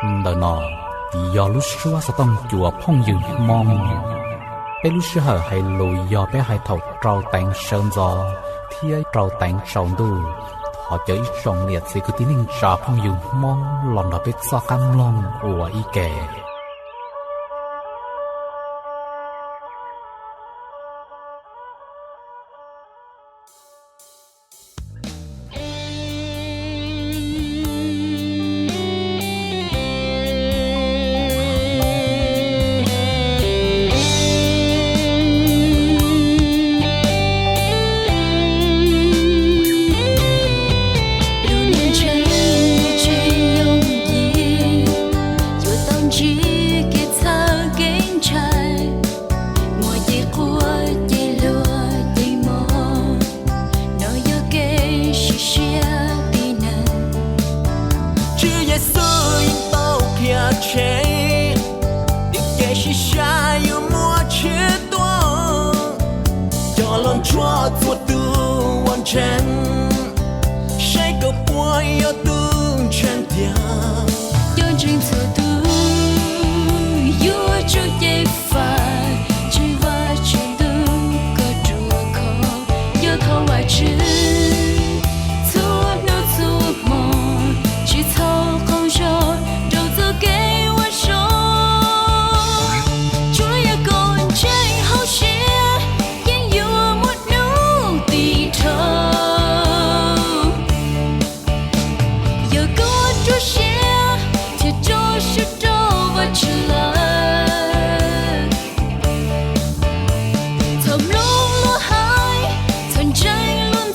Ntawm no yog lub suab xov tooj cua phooj ywg Hmoob. Peb lub sij hawm hais lus yog peb hais thaum rau teev sawv ntxov thiab rau teev tsaus ntuj. Thov caw ib tsoom niam txiv kwv tij neej tsa phooj ywg Hmoob los nrog peb txoj qab mloog ua ib ke. Lub neej tseem yooj yim, yuav tau ntsib kev txhawj kev ntshai, muaj cev quaj cev luag cev mob, no yog kev sim siab tib neeg. Tswv Yexus yeej tau qhia tseg, tim kev sim siab yuav muaj tshwm tuaj, coj los ntsuas txhua tus uas ntseeg, saib koj puas yog tus ntseeg tiag. Cov ntseeg txhua tus yuav tsum ceev faj, tswv Vajtswv ntuj kom ruaj khov, yog thov Vajtswv txhua hnub txhua hmo, tsis txhob qaug zog rau txoj kev ua zoo. Tsuas yog koj ntseeg hauv siab, yeej yuav muaj hnub tim dhau. Yog koj rau siab thiab rau siab rau Vajtswv lawm, txhob mloog luag hais, txhob ntseeg luag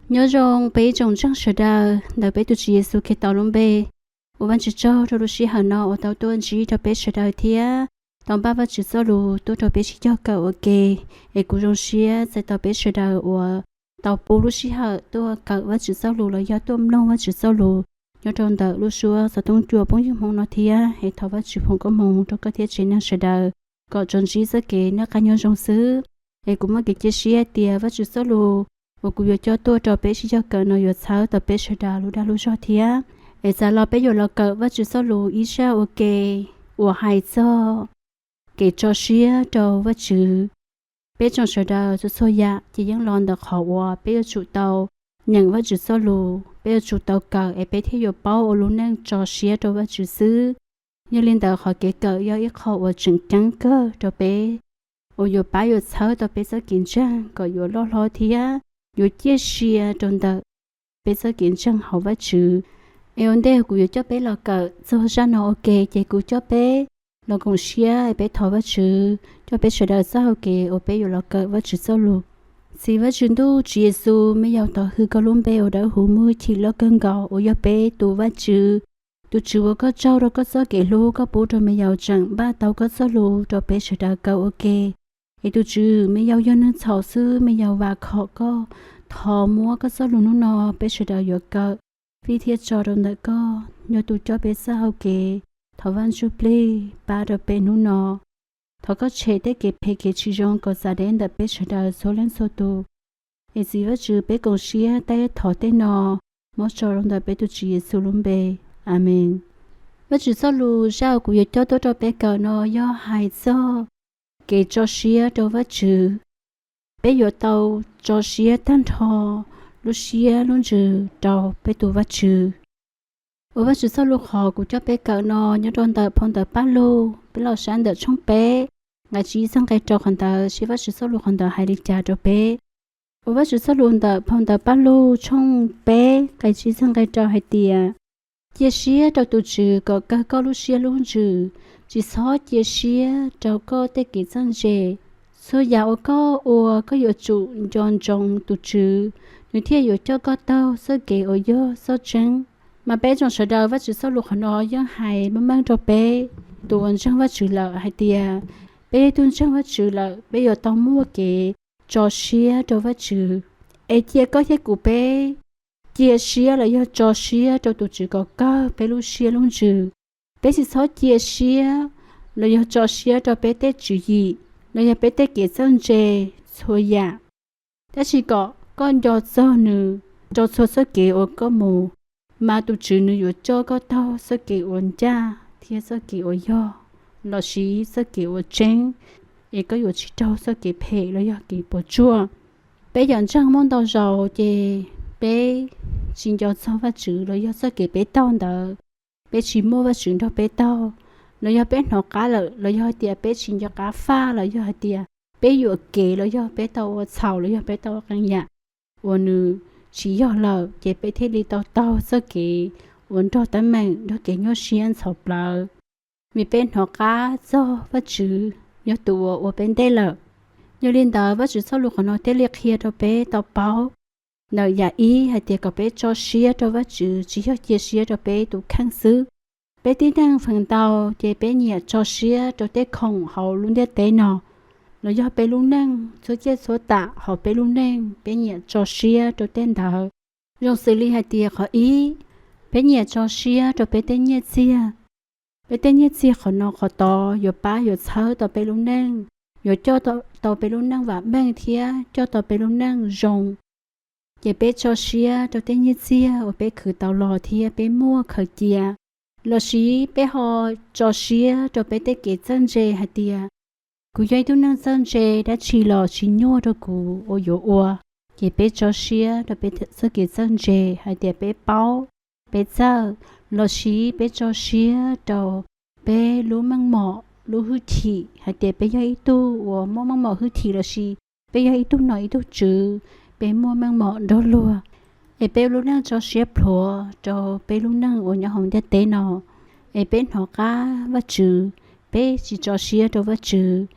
Nyob zoo peb ib tsoom ntseeg sawv daws ntawm peb tus Tswv Yexus Khetos lub npe. Ua Vajtswv tsaug rau lub sij hawm no uas tau tuaj ntsib rau peb sawv daws thiab tau npaj Vajtswv txoj lus tuaj rau peb sib cog kawm ua ke. Es kuv zoo siab txais tos peb sawv daws uas tau pub lub sij hawm tuaj kawm Vajtswv txoj lus los yog tuaj mloog Vajtswv txoj lus nyob rau ntawm lub suab xov tooj cua phooj ywg Hmoob no thiab. Es thov Vajtswv foom koob hmoov rau koj thiab tsev neeg sawv daws kom tsuas ntsib txoj kev noj qab nyob zoo xwb. Es kuv muaj kev cia siab tias Vajtswv txoj lus uas kuv yuav coj tuaj rau peb sib cog kawm no yuav txhawb tau peb sawv daws lub dag lub zog thiab. Es txav los peb yuav los kawm Vajtswv txoj lus ib zaj ua ke uas hais txog kev tso siab rau Vajtswv. Peb tsoom sawv daws txhua txhua yam ces yeej los ntawm qhov uas peb yuav tsum tau nyeem Vajtswv txoj lus, peb yuav tsum tau kawm es peb thiaj yuav paub ua lub neej tso siab rau Vajtswv xwb. Yog li ntawd qhov kev kawm yog ib qho uas tseem ceeb kawg rau peb, uas yuav pab yuav txhawb tau peb txoj kev ntseeg kom yuav loj hlob thiab yuav ciaj sia rau ntawm peb txoj kev ntseeg hauv Vajtswv. Es ua ntej kuv yuav coj peb los kawm txog zaj no ua ke ces kuv coj peb los koom siab es peb thov Vajtswv coj peb sawv daws txoj hau kev uas peb yuav los kawm Vajtswv txoj lus. Txiv Vajtswv ntuj, Tswv Yexus, me yaus tau hwm koj lub npe uas dawb huv muaj hwj chim loj kawg nkaus uas yog peb tus Vajtswv. Tus Tswv ua koj tsaug rau koj txoj kev hlub koj pub rau me yaus tseem npaj tau koj txoj lus rau peb sawv daws kawm ua ke. Es tus Tswv, me yaus yog neeg txhaum xwb, me yaus vam khom koj thov muab koj txoj lus hnub no peb sawv daws yuav kawm fij thiab tso rau ntawm koj, yog tus coj peb txoj hau kev. Thov Vaj Ntsuj Plig pab rau peb hnub no. Thov koj tshem tej kev phem kev tsis zoo kom txav deb ntawm peb sawv daws txhua leej txhua tus. Es Txiv Vajtswv, peb koom siab tab thov tej no muab tso rau ntawm peb tus Tswv Yexus lub npe. Amees. Vajtswv txoj lus zaj uas kuv yuav coj tuaj rau peb kawm no yog hais txog kev tso siab rau Vajtswv. Peb yuav tau tso siab tag nrho lub siab lub ntsws rau peb tus Vajtswv. Ua Vajtswv txoj lus qhov kuv coj peb kawm no nyob rau ntawm phau ntawv Paj Lug, peb los saib ntawm tshooj peb nqe tsib txog nqe rau qhov ntawd, seb Vajtswv txoj lus qhov ntawd hais li cas rau peb. Ua Vajtswv txoj lus ntawm phau ntawv Paj Lug tshooj peb nqe tsib txog nqe rau hais tias, cia siab rau tus Tswv kom kawg koj lub siab lub ntsws, tsis txhob cia siab rau koj tej kev txawj ntse. Txhua yam uas koj ua koj yuav tsum nco ntsoov tus Tswv, nws thiaj yuav coj koj taug txoj kev uas yog txoj tseeb. Mas peb tsoom sawv daws Vajtswv txoj lus qhov no yeej hais meej meej rau peb tus uas ntseeg Vajtswv lawm hais tias, peb yog ib tug ntseeg Vajtswv lawm peb yuav tau muaj kev tso siab rau Vajtswv. Es cia koj thiab kuv peb cia siab los yog tso siab rau tus Tswv kom kawg peb lub siab lub ntsws. Peb tsis txhob cia siab los yog tso siab rau peb tej tswv yim los yog peb tej kev txawj ntse txhua yam, tab sis kom koj nco txog nws rau txhua txoj kev uas koj mus, mas tus Tswv nws yuav coj koj taug txoj kev uas ncaj thiab txoj kev uas yog, los sis txoj kev uas tseeb, es koj yuav tsis raug txoj kev phem los yog kev puas tsuaj. Peb cov ntseeg muaj ntau zaus ces peb tsis nco txog Vajtswv los yog txoj kev peb taug ntawd, peb tsis muaj Vajtswv nrog peb taug, los yog peb hnov qab lawm los yog hais tias peb tsis nco qab faj los yog hais tias peb yuam kev los yog peb tau ua txhaum los yog peb tau ua qee yam uas nws tsis yog lawm ces peb thiaj li tau taug txoj kev uas nrog teeb meem nrog kev nyuaj siab ntxhov plawv, vim peb hnov qab txog Vajtswv yog tus uas ua peb ntej lawm. Yog li ntawd Vajtswv txoj lus qhov no thiaj li qhia rau peb tau paub ntawm yam ib hais tias kom peb tso siab rau Vajtswv tsis yog cia siab rau peb tus kheej xwb. Peb tib neeg feem ntau ces peb nyiam tso siab rau tej khoom hauv lub ntiaj teb no, los yog peb lub neej txhua caij txhua tam hauv peb lub neej peb nyiam tso siab rau tej ntawd. Zoo xws li hais tias qhov ib, peb nyiam tso siab rau peb tej nyiaj txiag. Peb tej nyiaj txiag qhov no qhov tod yuav pab yuav txhawb tau peb lub neej, yuav coj tau peb lub neej vam meej thiab coj tau peb lub neej zoo. Ces peb tso siab rau tej nyiaj txiag uas peb khwv tau los thiab peb muaj khaws cia, los sis peb ho tso siab rau peb tej kev txawj ntse hais tias, kuv yog ib tug neeg txawj ntse, dab tsi los tsis nyuaj rau kuv uas yuav ua. Ces peb tso siab rau peb txoj kev txawj ntse hais tias peb paub, peb txawj, los sis peb tso siab rau peb lub meej mom lub hwj chim hais tias peb yog ib tug uas muaj meej mom hwj chim los sis peb yog ib tug nom ib tug tswv, peb muaj meej mom nrog luag. Es peb lub neej tso siab plhuav rau peb lub neej uas nyob hauv ntiaj teb no, es peb hnov qab Vajtswv, peb tsis tso siab rau Vajtswv.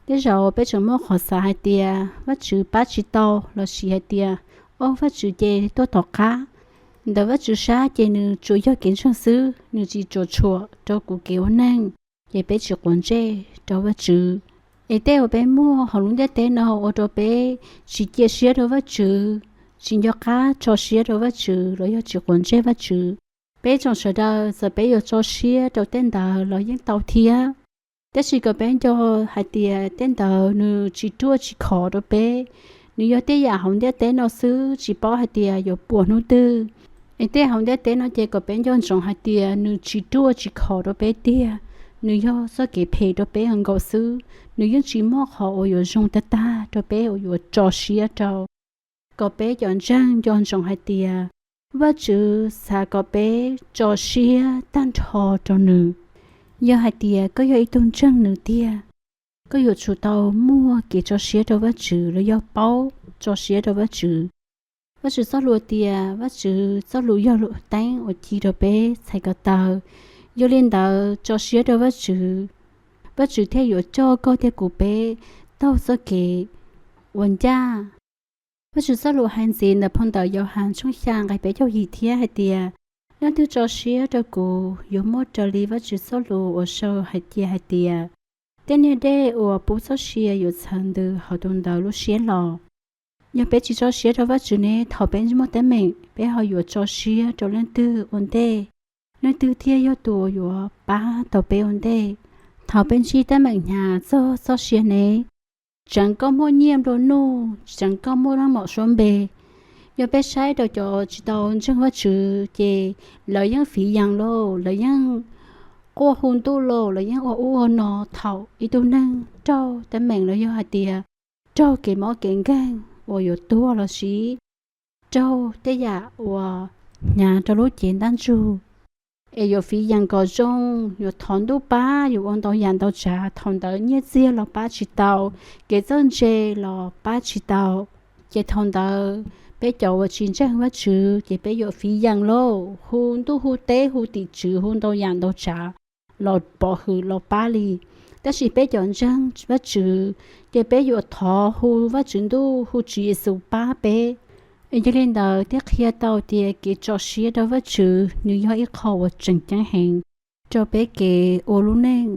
Tej zaum peb tseem muaj qhov xav hais tias Vajtswv pab tsis tau los sis hais tias Ob, Vajtswv ces tuaj tom qab, ntawm Vajtswv sab ces nws tsuas yog kev ntseeg xwb, nws tsis tshua tshuam rau kuv kev ua neej, ces peb tsis quav ntsej rau Vajtswv. Es tej uas peb muaj hauv lub ntiaj teb no ua rau peb tsis cia siab rau Vajtswv, tsis nco qab tso siab rau Vajtswv los yog tsis quav ntsej Vajtswv. Peb tsoom sawv daws txawm peb yuav tso siab rau tej ntawd los yeej tau thiab, tab sis kom peb nco hais tias tej ntawd nws tsis ruaj tsis khov rau peb. Nws yog tej yam hauv ntiaj teb no xwb, tsis paub hais tias yuav puas hnub twg. Es tej hauv ntiaj teb no ces kom peb nco ntsoov hais tias nws tsis ruaj tsis khov rau peb tiag, nws yog txoj kev phem rau peb nkaus xwb, nws yeej tsis muaj qhov uas yuav zoo tag tag rau peb uas yuav tso siab rau. Kom peb cov ntseeg nco ntsoov hais tias Vajtswv xav kom peb tso siab tag nrho rau nws. Yog hais tias koj yog ib tug ntseeg nws tiag, koj yuav tsum tau muaj kev tso siab rau Vajtswv los yog paub tso siab rau Vajtswv. Vajtswv txoj lus tias Vajtswv txoj lus yog lus teeb uas ci rau peb txhais ko taw. Yog li ntawd tso siab rau Vajtswv, Vajtswv thiaj yuav coj koj thiab kuv peb taug txoj kev ua ncaj. Vajtswv txoj lus hais ntxiv ntawm phau ntawv Yauhas tshooj xya nqe peb caug yim thiab hais tias, leej twg tso siab rau kuv yuav muaj raws li Vajtswv txoj lus uas sau hais cia hais tias, tej niag dej uas pub txoj sia yuav txhawv ntws hauv tus ntawd lub siab los. Yog peb tsis tso siab rau Vajtswv ne, thaum peb muaj teeb meem peb ho yuav tso siab rau leej twg ua ntej? Leej twg thiaj yog tus uas yuav pab tau peb ua ntej? Thaum peb ntsib teeb meem hnyav txog txoj sia ne, tseev koj muaj nyiaj nplua nuj, tseev koj muaj leej mom suab npe. Yog peb saib rau cov tsis tau ntseeg Vajtswv ces lawv yeej fiv yees lauj, lawv yeej quaj hu ntuj lauj, lawv yeej ua ub ua no thaum ib tug neeg raug teeb meem los yog hais tias raug kev mob kev nkeeg uas yuav tuag los sis raug tej yam uas hnyav rau lub cev ntaj ntsug, es yuav fiv yees kom zoo, yuav thov ntuj pab, yuav ua ntau yam ntau tsav, thaum ntawd nyiaj txiag los pab tsis tau, kev txawj ntse los pab tsis tau. Ces thaum ntawd peb cov uas tsis ntseeg Vajtswv ces peb yuav fiv yees lauj, hu ntuj hu teb hu tim tswv hu ntau yam ntau tsav los pov hwm los pab li. Tab sis peb cov ntseeg Vajtswv ces peb yuav thov hu Vajtswv ntuj hu Tswv Yexus pab peb. Es yog li ntawd thiaj qhia tau tias kev tso siab rau Vajtswv nws yog ib qho uas tseem ceeb heev rau peb kev ua lub neej.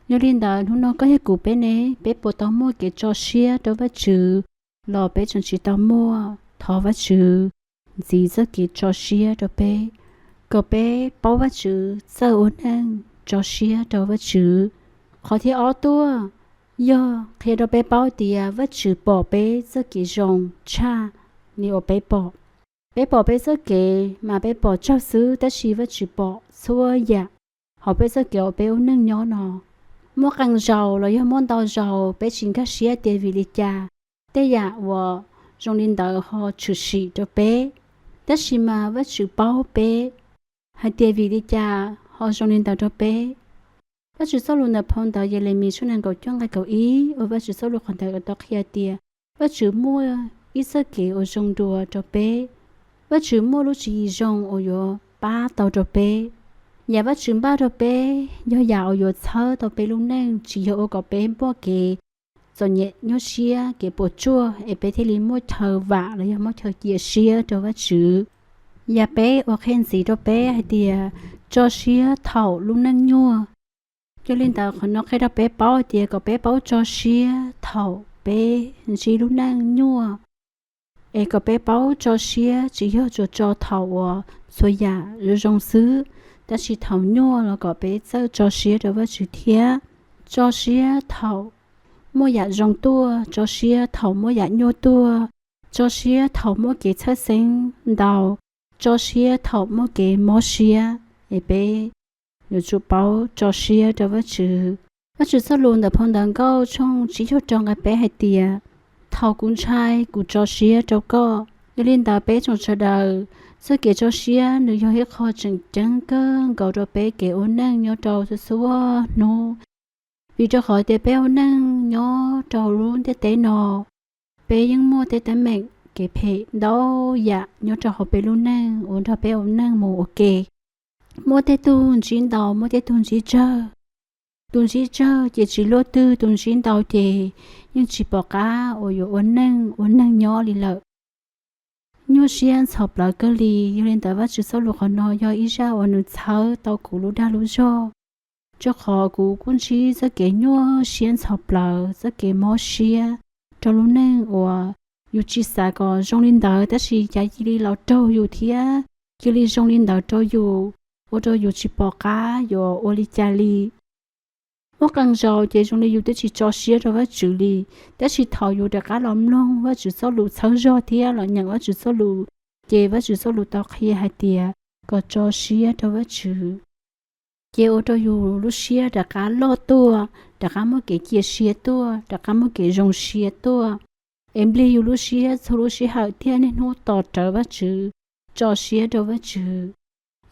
Yog li ntawd hnub no koj thiab kuv peb ne, peb puas tau muaj kev tso siab rau Vajtswv los peb tseem tsis tau muaj? Thov Vajtswv ntxiv txoj kev tso siab rau peb, kom peb paub Vajtswv, txawj ua neej tso siab rau Vajtswv. Qhov thib ob tuaj yog qhia rau peb paub tias Vajtswv pom peb txoj kev zoo tshaj li uas peb pom. Peb pom peb txoj kev mas peb pom tsawg xwb, tab sis Vajtswv pom txhua yam hauv peb txoj kev uas peb ua neej nyob no. Muaj qee zaus los yog muaj ntau zaus peb tsis nkag siab tias vim li cas tej yam uas zoo li ntawd ho tshwm sim rau peb, tab sis mas Vajtswv paub peb hais tias vim li cas ho zoo li ntawd rau peb. Vajtswv txoj lus ntawm phau ntawv Yelemis tshooj nees nkaum cuaj nqe kaum ib uas Vajtswv txoj lus qhov ntawd tau qhia tias Vajtswv muaj ib txoj kev uas zoo dua rau peb. Vajtswv muaj lub tswv yim zoo uas yuav pab tau rau peb. Yam Vajtswv npaj rau peb yog yam uas yuav txhawb tau peb lub neej, tsis yog ua kom peb muaj kev txom nyem nyuaj siab, kev puas tsuaj es peb thiaj li muaj chaw vam los yog muaj chaw cia siab rau Vajtswv. Yam peb uas qhia ntxiv rau peb hais tias tso siab thaum lub neej nyuaj. Yog li ntawd qhov no qhia rau peb paub hais tias kom peb paub tso siab thaum peb ntsib lub neej nyuaj, es kom peb paub tso siab tsis yog tsuas tso thaum uas txhua yam zoo zoo xwb, tab sis thaum nyuaj los kom peb txawj tso siab rau Vajtswv thiab. Tso siab thaum muaj yam zoo tuaj, tso siab thaum muaj yam nyuaj tuaj, tso siab thaum muaj kev txhawj xeeb ntau, tso siab thaum muaj kev mob siab, es peb yuav tsum paub tso siab rau Vajtswv. Vajtswv txoj lus ntawm phau ntawv Nkauj tshooj tsib caug rau nqe peb hais tias, thaum kuv ntshai kuv tso siab rau koj. Yog li ntawd peb tsoom sawv daws, txoj kev tso siab nws yog ib qho tseem ceeb kawg nkaus rau peb kev ua neej nyob rau txhua txhua hnub. Vim rau qhov tias peb ua neej nyob rau lub ntiaj teb no, peb yeej muaj tej teeb meem kev phem ntau yam nyob rau hauv peb lub neej uas nrog peb ua neej mus ua ke. Muaj tej tug ntsib ntau, muaj tej tug ntsib tsawg. Tus ntsib tsawg ces tsis luaj twg, tus ntsib ntau ces yeej tsis pom qab uas yuav ua neej ua neeg nyob li lawm. nyuaj siab ntxhov plawv kawg li. Yog li ntawd, Vajtswv txoj lus qhov no yog ib zaj uas nws txhawb tau kuv lub dag lub zog, rau qhov kuv kuj ntsib txoj kev nyuaj siab ntxhov plawv, txoj kev mob siab rau lub neej uas yus tsis xav kom zoo li ntawd, tab sis cas cia li los raug yus thiab cia li zoo li ntawd rau yus, ua rau yus tsis pom qab yuav ua li cas li. Muaj qee zaus ces zoo li yus twb tsis tso siab rau Vajtswv li, tab sis thaum yus rov qab los mloog Vajtswv txoj lus txhawb zog thiab los nyeem Vajtswv txoj lus, ces Vajtswv txoj lus tau qhia hais tias kom tso siab rau Vajtswv, ces ua rau yus lub siab rov qab loj tuaj, rov qab muaj kev cia siab tuaj, rov qab muaj kev zoo siab tuaj, es nplig yus lub siab txhua lub sij hawm thiab niaj hnub tos rawv Vajtswv, tso siab rau Vajtswv.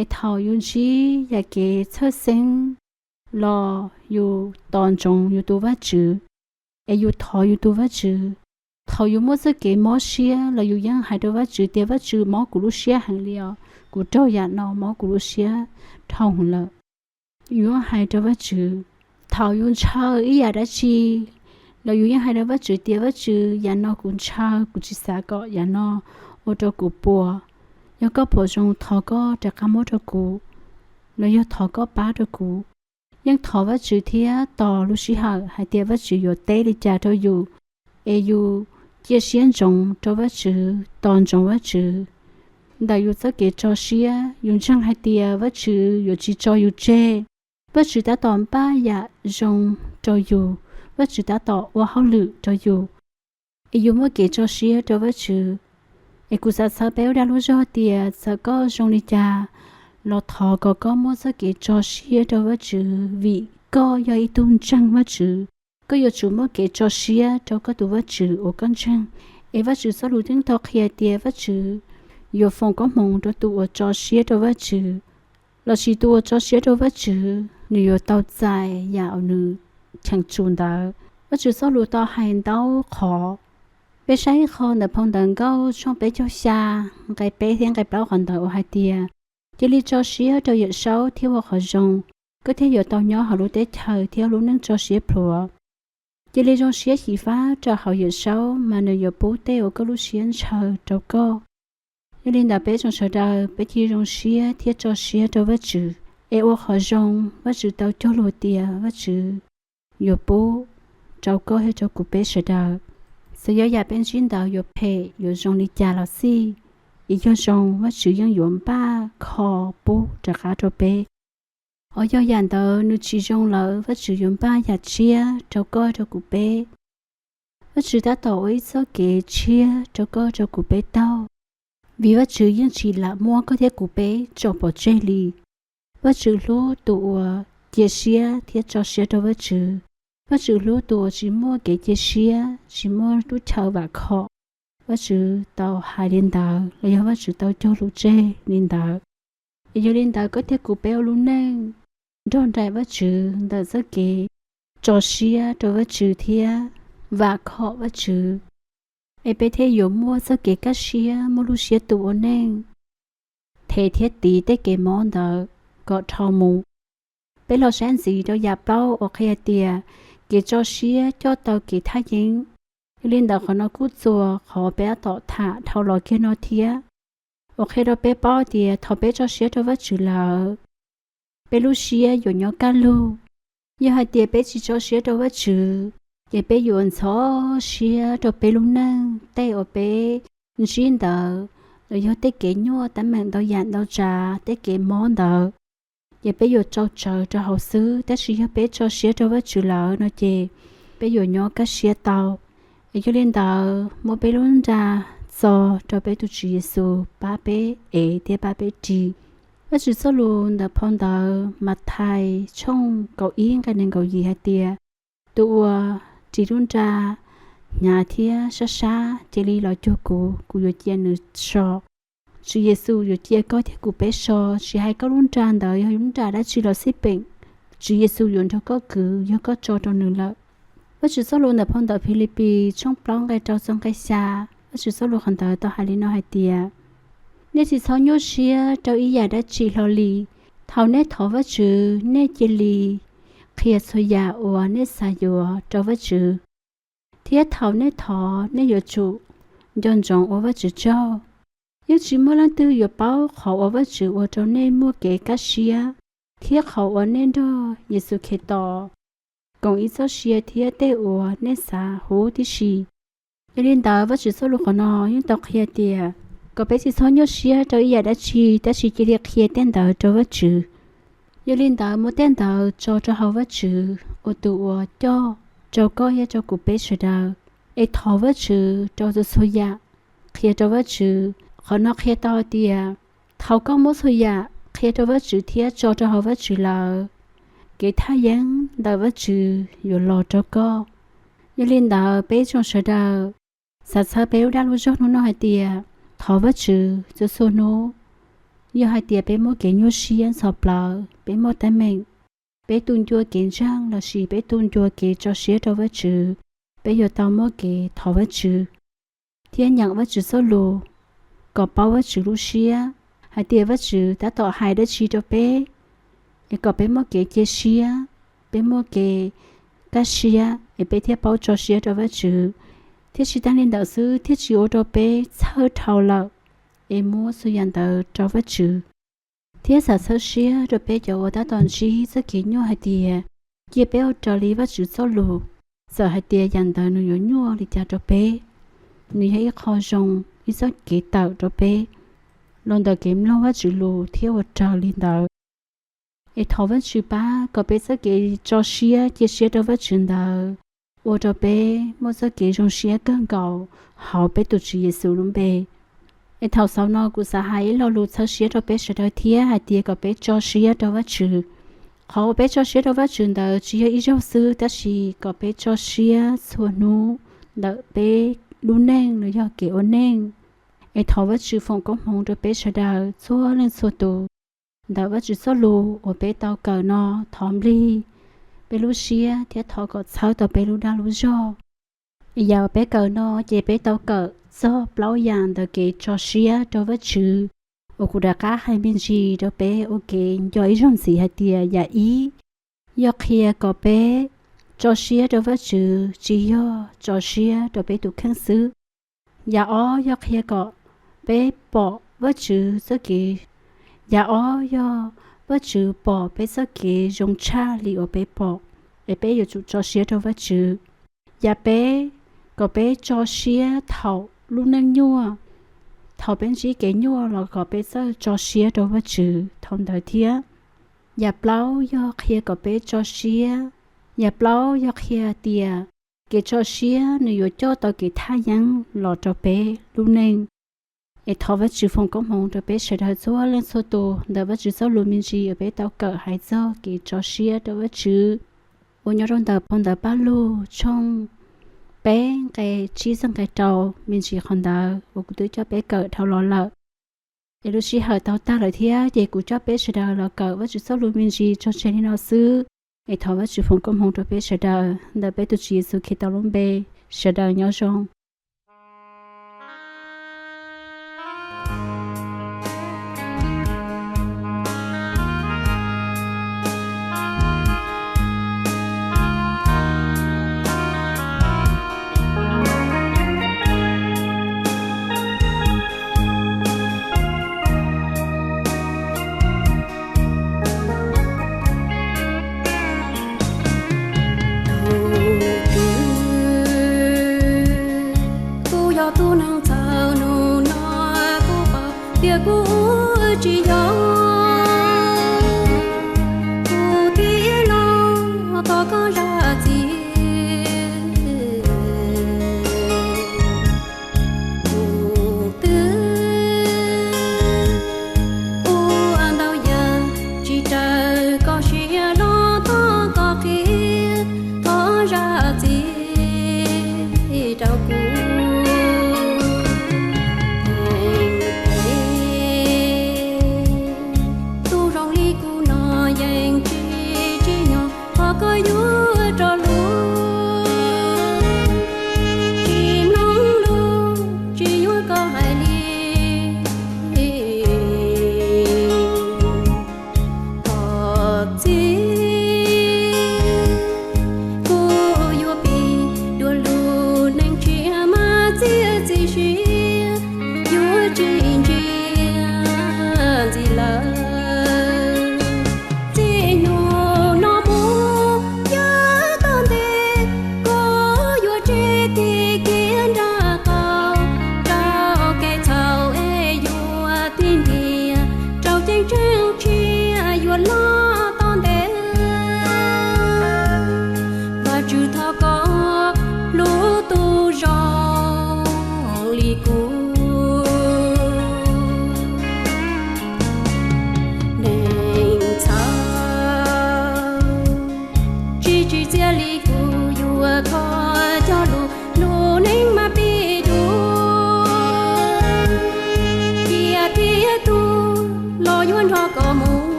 Es thaum yus ntsib yam kev txhawj xeeb los yus tos ntsoov yus tus Vajtswv, es yus thov yus tus Vajtswv. Thaum yus muaj txoj kev mob siab los yus yeej hais rau Vajtswv tias, Vajtswv, mob kuv lub siab heev li os, kuv raug yam no mob kuv lub siab dhau lawm. Yus yeej hais rau Vajtswv. Thaum yus ntshaw ib yam dab tsi los yus yeej hais rau Vajtswv tias, Vajtswv, yam no kuv ntshaw, kuv tsis xav kom yam no ua rau kuv puas. Yog koj pom zoo, thov koj rov qab muab rau kuv, los yog thov koj pab rau kuv. Yeej thov Vajtswv thiab tos lub sij hawm hais tias Vajtswv yuav teb li cas rau yus, es yus cia siab ntsoov rau Vajtswv, tos ntsoov Vajtswv. Ntawm yus txoj kev tso siab, yus ntseeg hais tias Vajtswv yuav tsis tso yus tseg. Vajtswv tab tom npaj yam zoo rau yus, Vajtswv tab tom ua hauj lwm rau yus, es yus muaj kev tso siab rau Vajtswv. Es kuv xav txhawb peb ua dag lub zog tias txawm koj zoo li cas los thov kom koj muaj txoj kev tso siab rau Vajtswv, vim koj yog ib tug ntseeg Vajtswv. Koj yuav tsum muaj kev tso siab rau koj tus Vajtswv uas koj ntseeg. Es Vajtswv txoj lus yeej tau qhia tias Vajtswv yuav foom koob hmoov rau tus uas tso siab rau Vajtswv, lossis tus uas tso siab rau Vajtswv nws yuav tau txais yam uas nws cheem tsum ntawd. Vajtswv txoj lus tau hais ntau qhov. Peb saib ib qho ntawm phau Ntawv Nkauj tshooj peb caug xya, nqe peb thiab nqe plaub qhov ntawd uas hais tias, cia li tso siab rau Yawm Saub thiab ua qhov zoo, koj thiaj yuav tau nyob hauv lub teb chaws thiab lub neej tso siab plhuav. Cia li zoo siab xyiv fab rau hauv Yawm Saub, mas nws yuav pub tej uas koj lub siab ntshaw rau koj. Yog li ntawd peb tsoom sawv daws peb cia li zoo siab thiab tso siab rau Vajtswv, es ua qhov zoo. Vajtswv tau cog lus tias Vajtswv yuav pub rau koj thiab rau kuv peb sawv daws. Txawm yog yam peb ntsib ntawd yuav phem yuav zoo li cas los xij, es yog zoo Vajtswv yeej yuav npaj kho pub rov qab rau peb. Ho yog yam ntawd nws tsis zoo lawm, Vajtswv yuav npaj yam tshiab rau koj rau kuv peb. Vajtswv tab tom ua ib txoj kev tshiab rau koj rau kuv peb taug, vim Vajtswv yeej tsis lam muab koj thiab kuv peb tso pov tseg li. Vajtswv hlub tus uas cia siab thiab tso siab rau Vajtswv. Vajtswv hlub tus uas tsis muaj kev cia siab, tsis muaj lub chaw vam khom. Vajtswv tau hais li ntawd los yog Vajtswv tau cog lus tseg li ntawd. Es yog li ntawd koj thiab kuv peb ua lub neej nrog nraim Vajtswv ntawm txoj kev tso siab rau Vajtswv thiab vam khom Vajtswv, es peb thiaj yuav muaj txoj kev kaj siab, muaj lub siab tus ua neej, them thiab tiv tej kev mob ntawd kom dhau mus. Peb los saib ntxiv rau yam plaub uas qhia tias kev tso siab coj tau kev thaj yeeb. Yog li ntawd qhov no kuj txuas qhov peb tab tom tham dhau los kiag no thiab, uas qhia rau peb paub tias thaum peb tso siab rau Vajtswv lawm, peb lub siab yuav nyob kaj lug. Yog hais tias peb tsis tso siab rau Vajtswv, ces peb yuav ntxhov siab rau peb lub neej, tej uas peb ntsib ntawd, los yog tej kev nyuaj teeb meem ntau yam ntau tsav, tej kev mob ntawd, ces peb yuav tsau tsawv rau hauv xwb. Tab sis yog peb tso siab rau Vajtswv lawm no ces peb yuav nyob kaj siab tau. Es yog li ntawd muab peb lub nra txo rau peb tus Tswv Yexus pab peb ev thiab pab peb ris. Vajtswv txoj lus ntawm phau ntawv Mathais tshooj kaum ib nqe nees nkaum yim hais tias, tus uas ris lub nra hnyav thiab sab sab cia li los cuag kuv, kuv yuav cia nws so. Tswv Yexus yuav cia koj thiab kuv peb so, tsis hais koj lub nra ntawd yog lub nra dab tsi los xij peem, Tswv Yexus yuav nrog koj kwv yog koj tso rau nws lawm. Vajtswv txoj lus ntawm phau ntawv Philippis tshooj plaub nqe rau txog nqe xya, Vajtswv txoj lus qhov ntawd tau hais li no hais tias, nej tsis txhob nyuaj siab rau ib yam dab tsi hlo li. Thaum nej thov Vajtswv, nej cia li qhia txhua yam uas nej xav yuav rau Vajtswv, thiab thaum nej thov nej yuav tsum nco ntsoov ua Vajtswv tsaug. Yeej tsis muaj leej twg yuav paub qhov uas Vajtswv ua rau nej muaj kev kaj siab thiab qhov uas nej nrog Yexus Khetos koom ib txoj sia thiab tej uas nej xav huv tib si. Yog li ntawd, Vajtswv txoj lus qhov no yeej tau qhia tias kom peb tsis txhob nyuaj siab rau ib yam dab tsi, tab sis cia li qhia tej ntawd rau Vajtswv. Yog li ntawd, muab tej ntawd tso rau hauv Vajtswv uas tus uas coj rau koj thiab rau kuv peb sawv daws, es thov Vajtswv rau txhua txhua yam, qhia rau Vajtswv. Qhov no qhia tau hais tias thaum koj muab txhua yam qhia rau Vajtswv thiab tso rau hauv Vajtswv lawm, kev thaj yeeb ntawm Vajtswv yuav los rau koj. Yog li ntawd, peb tsoom sawv daws xav txhawb peb lub dag lub zog hnub no hais tias thov Vajtswv txhua txhua hnub. Yog hais tias peb muaj kev nyuaj siab ntxhov plawv, peb muaj teeb meem, peb tu ncua kev ntseeg lossis peb tu ncua kev tso siab rau Vajtswv, peb yuav tau muaj kev thov Vajtswv thiab nyeem Vajtswv txoj lus kom paub Vajtswv lub siab, hais tias Vajtswv tab tom hais dab tsi rau peb, es kom peb muaj kev cia siab, peb muaj kev kaj siab, es peb thiaj paub tso siab rau Vajtswv. Thiab tsis tas li ntawd xwb, thiaj tsis ua rau peb txhawj dhau lawm, es muab txhua yam ntawd rau Vajtswv. Thiab xav txhawb siab rau peb cov uas tab tom ntsib txoj kev nyuaj hais tias, cia peb ua raws li Vajtswv txoj lus, txawm hais tias yam ntawd nws yuav nyuaj li cas rau peb, nws yog ib qho zoo, ib txoj kev tawm rau peb los ntawm kev mloog Vajtswv lus thiab ua raws li ntawd. Es thov Vajtswv pab kom peb txoj kev tso siab cia siab rau Vajtswv ntawd ua rau peb muaj txoj kev zoo siab kawg nkaus hauv peb tus Tswv Yexus lub npe. Es thaum xaus no kuv xav hais ib lo lus txhawb siab rau peb sawv daws thiab hais tias kom peb tso siab rau Vajtswv. Qhov uas peb tso siab rau Vajtswv ntawd tsis yog ib zaug xwb, tab sis kom peb tso siab txhua hnub ntawm peb lub neej los yog kev ua neej. Es thov Vajtswv foom koob hmoov rau peb sawv daws txhua leej txhua tus. Ntawm Vajtswv txoj lus uas peb tau kawm no, thov nplig peb lub siab thiab thov kom txhawb tau peb lub dag lub zog. Yam uas peb kawm no ces peb tau kawm txog plaub yam ntawm kev tso siab rau Vajtswv uas kuv rov qab hais me ntsis rau peb ua kev nco ib zaug ntxiv hais tias yam ib yog qhia kom peb tso siab rau Vajtswv tsis yog tso siab rau peb tus kheej xwb. Yam ob yog qhia kom peb pom Vajtswv txoj kev. Yam ob yog Vajtswv pom peb txoj kev zoo tshaj li uas peb pom, es peb yuav tsum tso siab rau Vajtswv. Yam peb, kom peb tso siab thaum lub neej nyuaj, thaum peb ntsib kev nyuaj los kom peb txawj tso siab rau Vajtswv thaum ntawd thiab. Yam plaub yog qhia kom peb tso siab. Yam plaub yog qhia tias kev tso siab nws yuav coj tau kev thaj yeeb los rau peb lub neej. Es thov Vajtswv foom koob hmoov rau peb sawv daws txhua leej txhua tus ntawm Vajtswv txoj lus me ntsis uas peb tau kawm hais txog kev tso siab rau Vajtswv uas nyob rau ntawm phau ntawv Pajlug tshooj peb nqe tsib txog nqe rau me ntsis qhov ntawd uas kuv twb coj peb kawm dhau los lawm. Es lub sij hawm tau tag lawm thiab ces kuv coj peb sawv daws los kawm Vajtswv txoj lus me ntsis tso tseg li no xwb. Es thov Vajtswv foom koob hmoov rau peb sawv daws ntawm peb tus Tswv Yexus Khetos lub npe, sawv daws nyob zoo.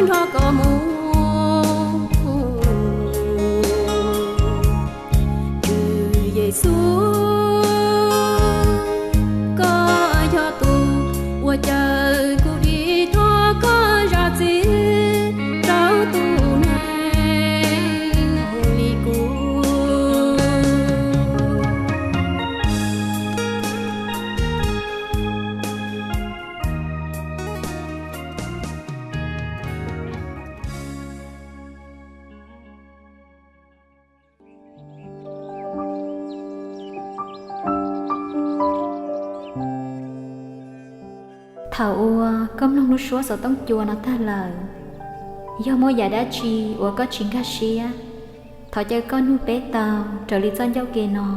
nrog koj mus. Tswv Yexus, koj yog tus uas caw kuv dim thov koj zam txim rau tus neeg mus li kuv. Thaum uas koj mloog lub suab xov tooj cua no tag lawm, yog muaj yam dab tsi uas koj tsis nkag siab, thov caw koj nug peb tau raws li txoj ncauj ke no.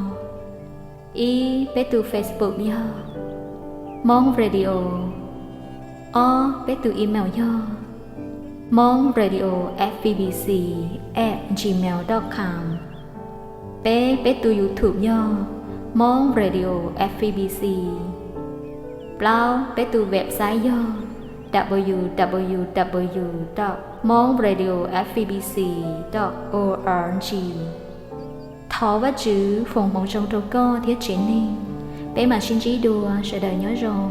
Ib, peb tus Facebook yog Hmong Radio. Ob, peb tus email yog Hmong Radio F B B C at gmail dot com. Peb, peb tus YouTube yog Hmong Radio F B B C. Plaub, peb tus website yog w w w dot hmong radio f b b c dot org. Thov Vajtswv foom hmoov zoo rau koj thiab tsev neeg. Peb mam sib ntsib dua, sawv daws nyob zoo.